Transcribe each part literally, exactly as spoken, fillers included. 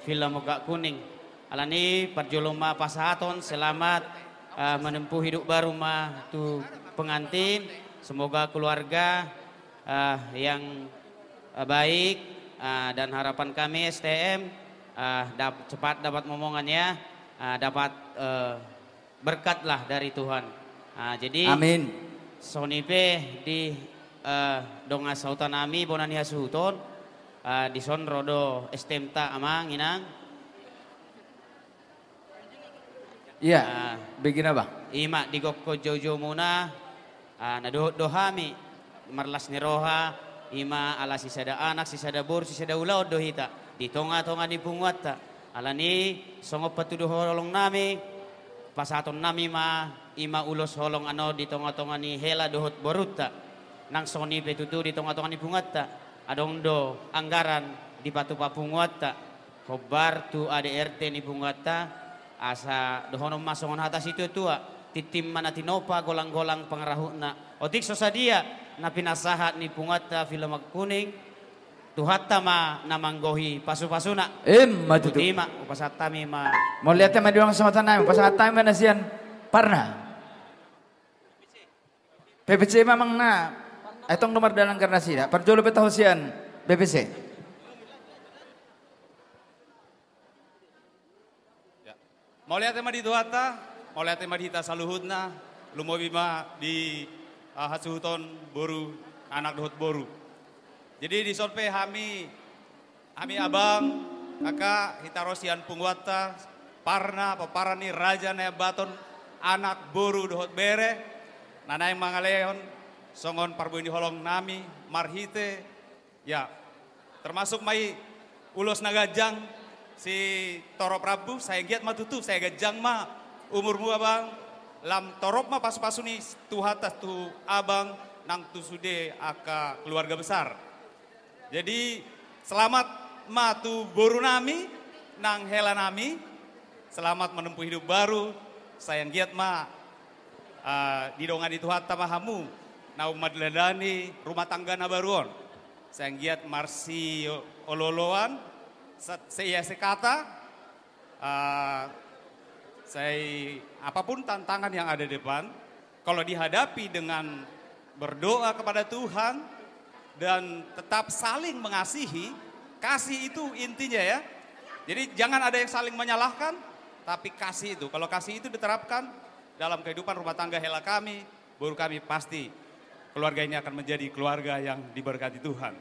Villa Meunggak Kuning. Alani parjolo ma pasahaton selamat, eh, menempuh hidup baru ma tu pengantin. Semoga keluarga, eh, yang, eh, baik, eh, dan harapan kami S T M, eh, dap-, cepat dapat momongan ya, eh, dapat, eh, berkatlah dari Tuhan. Ah, jadi, amin. Songon i pe di, eh, dongan sahuta nami bona ni hasuhuton, eh, dison ro do S T M ta amang inang. Iya, ah, begina bang. Ima digokkon joujou muna, ah, na dohot do hami marlas ni roha, ima ala sisada anak, sisada boru, sisada ulaon do hita di tonga-tonga ni punguanta. Alani songon patuduhon holong nami, pasahaton nami ma ima ulos holong ano di tonga-tonga ni hela dohot borunta. Nang songon i pe tutu di tonga-tonga ni punguanta adong do anggaran dipatupa punguanta. Hombar tu A D R T ni punguanta, asa dohonon ma songon hata situa-tua, tintin ma na tinopa, golang-golang pangarahutna. Otik so sadia na pinasahat ni punguanta Villa Meunggak Kuning, Tuhanta ma na manggohi pasu-pasuna. Ima tutu. Ima, hupasahat hami ma. Mauliate ma di dongan sahuta nami, hupasahat hami ma na sian Parna. P P C ma amang na, ai tong do mardalan anggaran nasida. Parjolo pe taho sian P P C. Ya. Mauliate ma di Tuhanta, mauliate ma di hita saluhutna, lumobi ma di, ah, hasuhuton boru, anak dohot boru. Jadi dison pe hami, hami abang, kakak, hita ro sian punguanta, Parna, pomparan ni Raja Naimbaton, anak boru dohot bere, na naeng mangalehon songon parbue ni holong nami, marhite, ya, termasuk ma i ulos na ganjang sitorop rambu, sai anggiat ma tutu, sai ganjang ma umurmu abang, lam torop ma pasu-pasu ni Tuhanta tu abang nang tu sude angka keluarga besar. Jadi selamat ma tu boru nami nang hela nami, selamat menempuh hidup baru, sai anggiat ma, ah, didongani Tuhanta ma hamu naung mandalandani rumah tangga na baru on. Sai anggiat marsiolo-oloan, sa-, seia sekata, ah, sai apapun tantangan yang ada di depan, kalau dihadapi dengan berdoa kepada Tuhan dan tetap saling mengasihi, kasih itu intinya ya. Jadi jangan ada yang saling menyalahkan, tapi kasih itu. Kalau kasih itu diterapkan dalam kehidupan rumah tangga hela kami, boru kami, pasti keluarga ini akan menjadi keluarga yang diberkati Tuhan.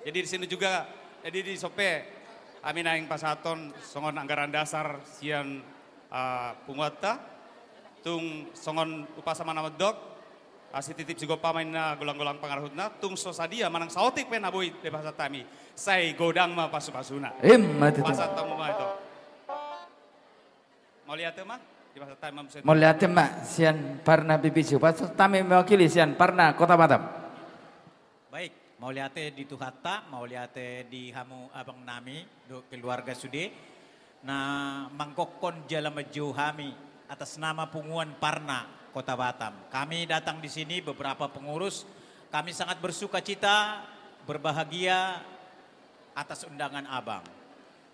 Jadi di sini juga, jadi di sope, kami naeng pasahaton songon anggaran dasar sian, ah, punguanta, tung songon umpasa ma na mandok, ah, sititip sigompa ma ninna golang-golang pangarahutna, tung so sadia manang saotik pe na boi dipasahat hami, sai godang ma pasu-pasuna. Ima tutu. Pasahat hamu ma ito. Mauliate ma, dipasahat hami ma. Mauliate ma sian Parna B P C, pasahat hami mewakili sian Parna Kota Batam. Baik, mauliate di Tuhanta, mauliate di hamu abang nami, dohot keluarga sude, na manggokkon jala manjou hami atas nama punguan Parna Kota Batam. Kami datang di sini beberapa pengurus, kami sangat bersukacita, berbahagia atas undangan abang.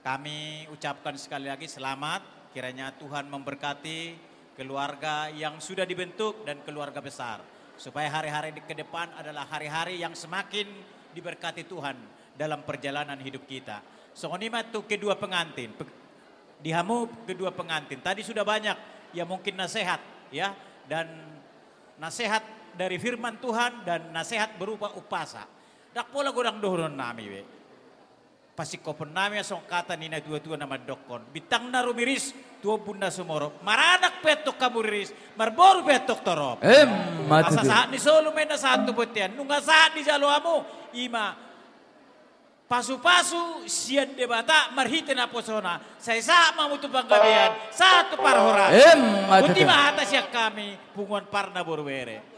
Kami ucapkan sekali lagi selamat, kiranya Tuhan memberkati keluarga yang sudah dibentuk dan keluarga besar, supaya hari-hari di, ke depan adalah hari-hari yang semakin diberkati Tuhan dalam perjalanan hidup kita. Songon i ma tu kedua pengantin, pe-, di hamu kedua pengantin. Tadi sudah banyak ya mungkin nasihat ya, dan nasihat dari firman Tuhan dan nasihat berupa umpasa. Ndang pola godang dohonon nami be. Pasingkophon nami ma songon hata ni natua-tua na mandokkon, bintang na rumiris tu ombun na sumorop, maranak pe antong hamu riris, marboru pe antong torop. Ima tutu. Asa sahat ni solu ma i na sahat tu bontean, nunga sahat dijalo hamu, ima pasu-pasu sian Debata marhite naposona, sai sahat ma hamu tu panggabean, sahat tu parhorasan. Ima tutu. Boti ma hata sian hami, punguan Parna boru bere.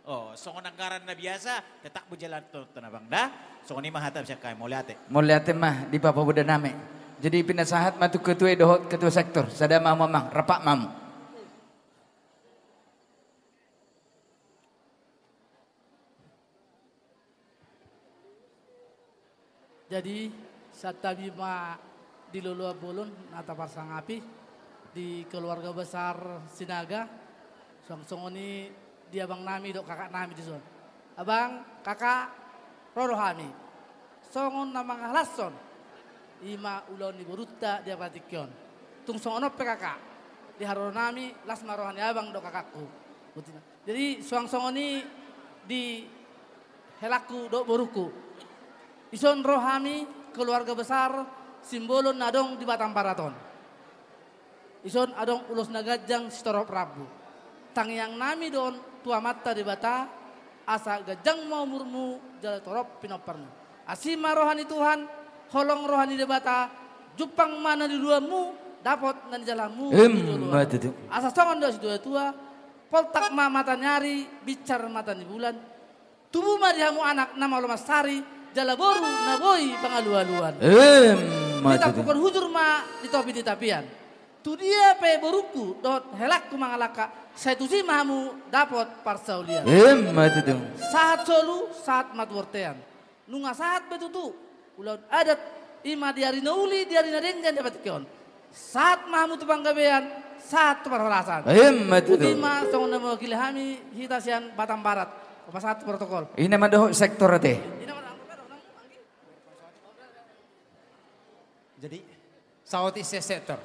Oh, songon anggaran na biasa, tetap berjalan tonton abang da. Songon i ma hata sian hami, mauliate. Mauliate ma di bapak boru nami. Jadi pinasahat ma tu ketua dohot ketua sektor. Sada ma hamu amang, rap ma hamu. Jadi, santabi ma Di loloan bolon na taparsangapi di keluarga besar Sinaga, suang songon i di abang nami dohot kakak nami dison. Abang, kakak, ro do hami songon na mangalashon i ma ulaon ni borunta di partingkian on. Tung songon on pe kakak, di haroro nami las ma roha ni abang dohot kakakku. Jadi suang songon i di helangku dohot borungku. Dison ro hami keluarga besar Simbolon na adong di Batam Barat on. Dison adong ulos na ganjang sitorop rambu. Tangiang nami do on tu Amanta Debata, asa ganjang ma umurmu jala torop pinomparmu. Asi ma roha ni Tuhan, holong roha ni Debata, jumpang ma na niluluanmu, dapot na nijalahanmu. Emma tutu. Asa songon dok situa-tua, poltak ma mata ni ari, binsar mata ni bulan. Tubu ma di hamu anak na malo mansari, jala boru na boi pangalualuan. Emma tutu. Ditampukon hujur ma di topi ni tapian. Tudia pe borungku dohot helangku mangalangka, sai tusi ma hamu dapot parsaulian. Emma tutu. Sahat solu, sahat ma tu bontean. Nunga sahat be tutu ulaon adat, i ma di ari na uli, di ari na denggan di partingkian on. Sahat ma hamu tu panggabean, sahat tu parhorasan. Emma tutu. Botima songon na mewakili hami hita sian Batam Barat. Pasahat tu protokol. Ina ma dohot sektor ate. Ina ma dohot sektor ate. Jadi, saotik sian sektor.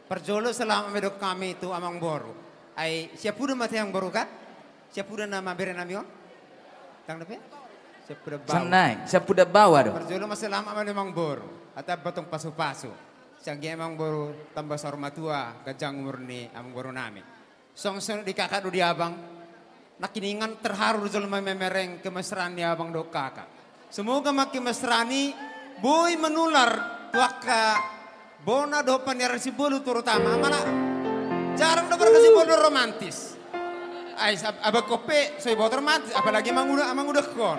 Parjolo selamat ma didok hami tu amangboru. Ai siapudan ma ate amangboru kan? Siapudan nama bere nami on? Tang dope? Siapudan baoa. Sannai, siapudan baoa do. Parjolo ma selamat ma di amangboru. Ate amangboru tong pasupasu. Sai anggiat amangboru tamba saur matua, ganjang umur ni amangboru nami. Songon songon i di kakak dohot di abang. Nangkiningan terharu do jolma memereng kemesraan ni abang dohot kakak. Semoga ma kemesraan i boi menular tu angka bona dohot paniaran Simbolon terutama. Amala jarang do berkesimpul do romantis. Ai sa-, abangkon pe so diboto romantis, apalagi amangudang, amangudangkon.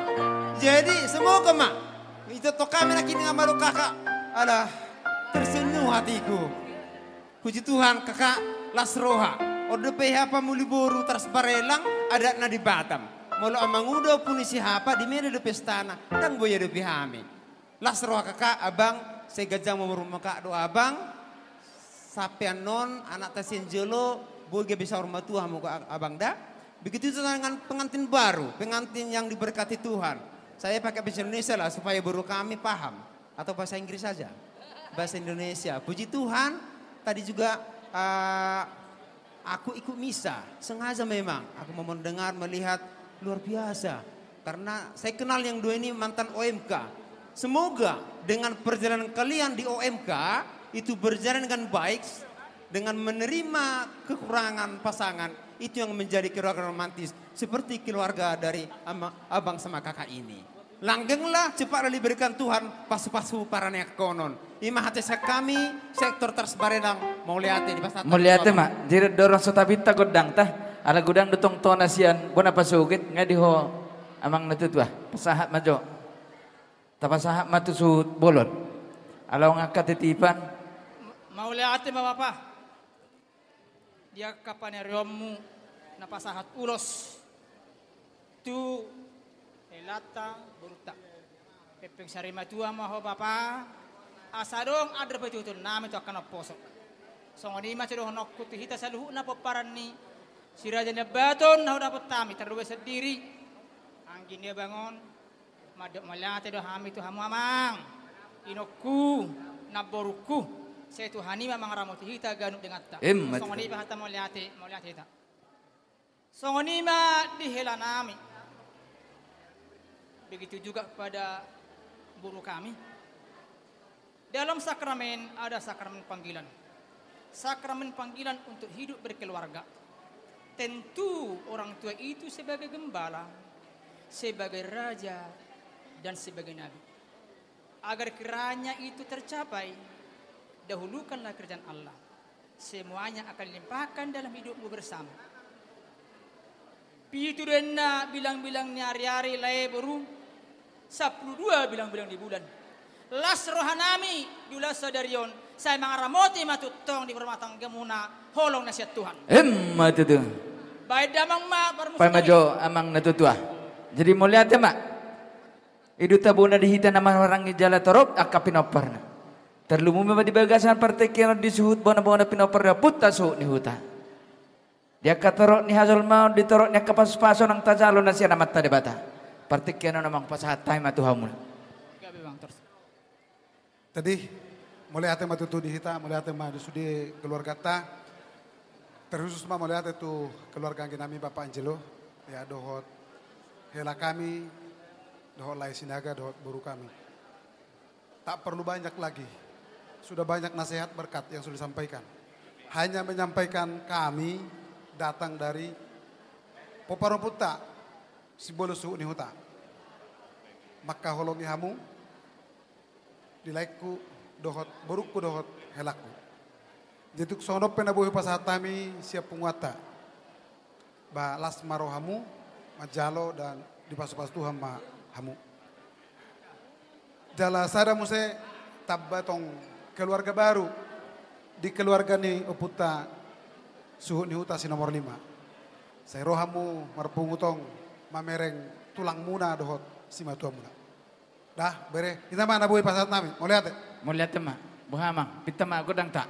Jadi semoga ma. Ito tokami nangkiningan ma dohot kakak. Alah, tersenyum hatiku. Puji Tuhan, kakak, las roha. On dope hea pamuli boru Tarsibarilang, adatna di Batam. Molo amanguda ompung ni si hea, di meda do pestana, ndang boi adopi hami. Las roha kakak, abang, sai ganjang ma umur ni kakak dohot abang, sampe annon, anakta sian jolo, boi gabe saur matua hamu abang da. Begitu juga dengan pengantin baru, pengantin yang diberkati Tuhan. Saya pakai bahasa Indonesia lah, supaya boru kami paham. Atau bahasa Inggris saja? Bahasa Indonesia. Puji Tuhan, tadi juga, eh, aku ikut misa. Sengaja memang. Aku mau mendengar, melihat, luar biasa. Karena saya kenal yang dua ini mantan O M K. Semoga dengan perjalanan kalian di O M K itu berjalan dengan baik, dengan menerima kekurangan pasangan, itu yang menjadi keluarga romantis, seperti keluarga dari ama-, abang sama kakak ini. Langgenglah, cepatlah diberikan Tuhan pasu-pasu paraniangkonon. I ma hata sian hami, sektor Tarsibarilang, mauliate di pasahat. Mauliate ma, jadi dorong so tabinta gondang ta, ala godang do tong tona sian bona pasogit, nga di ho amang na tutua, pasahat ma jo. Tapasahat ma tu suhut bolon. Ala nunga angka titipan. Ma-, mauliate ma bapa. Di angka paniareonmu na pasahat ulos tu helanta borunta. Pempeng sari matua ma ho bapa, asa adong andor patutuon nami tu angka na umposo. Songon i ma sidohononku tu hita saluhutna pomparan ni Si Raja Nabaton na hudapot hami, tarlumobi sandiri anggi ni abang on. Mandok mauliate do hami tu hamu amang, inongku, namborungku, sai Tuhan i ma mangaramoti hita ganup denganta. Emma tutu. Songon i ma hata mauliate, mauliate hita. Songon i ma di hela nami. Begitu juga kepada boru kami. Dalam sakramen ada sakramen panggilan. Sakramen panggilan untuk hidup berkeluarga. Tentu orang tua itu sebagai gembala, sebagai raja, dan sebagai nabi. Agar kiranya itu tercapai, dahulukanlah kerajaan Allah. Semuanya akan dilimpahkan dalam hidupmu bersama. Pitu do inna bilang-bilang ni ari-ari lae boru, sampulu dua bilang-bilang ni bulan. Las roha nami di ulaon sadari on, sai mangaramoti ma tongtong di rumah tanggamuna, holong na sian Tuhan. Emma tutu. Baen damang ma parmusik. Paima jo amang na tutua. Jadi mauliate ma. I do tabona di hita na marhahaanggi jala torop angka pinomparna. Tarlumobi ma di bagasan partingkian on di suhut bona-bona pinompar ni ompunta suhut ni huta. Di angka torop ni hajolmaon, di torop ni angka pasu-pasu nang tajalo na sian Amanta Debata. Partingkian on amang pasahat hami ma tu hamu. Jadi, mauliate ma tutu di hita, mauliate ma di sude keluargata. Terkhusus ma mauliate tu keluarga anggi nami Bapak Angelo, ya, dohot hela hami, dohot lae Sinaga, dohot boru hami. Tak perlu banyak lagi. Sudah banyak nasihat berkat yang sudah disampaikan. Hanya menyampaikan kami datang dari pomparan ompunta, simbol suhut ni huta. Mangkaholongi hamu, di laengku dohot borungku dohot helangku. Jadi tung songon on pe na boi hupasahat hami sian punguanta. Ba las ma rohamu manjalo dan dipasu-pasu Tuhan ma hamu. Jala sada muse, tamba tong keluarga baru di keluarga ni ompunta suhut ni huta si nomor lima. Sai ro hamu marpungu tong mamereng tulangmuna dohot simatuamuna. Dah, bere, hita ma na boi pasahat nami. Mauliate. Mauliate ma. Boha amang, pinta ma gondangta.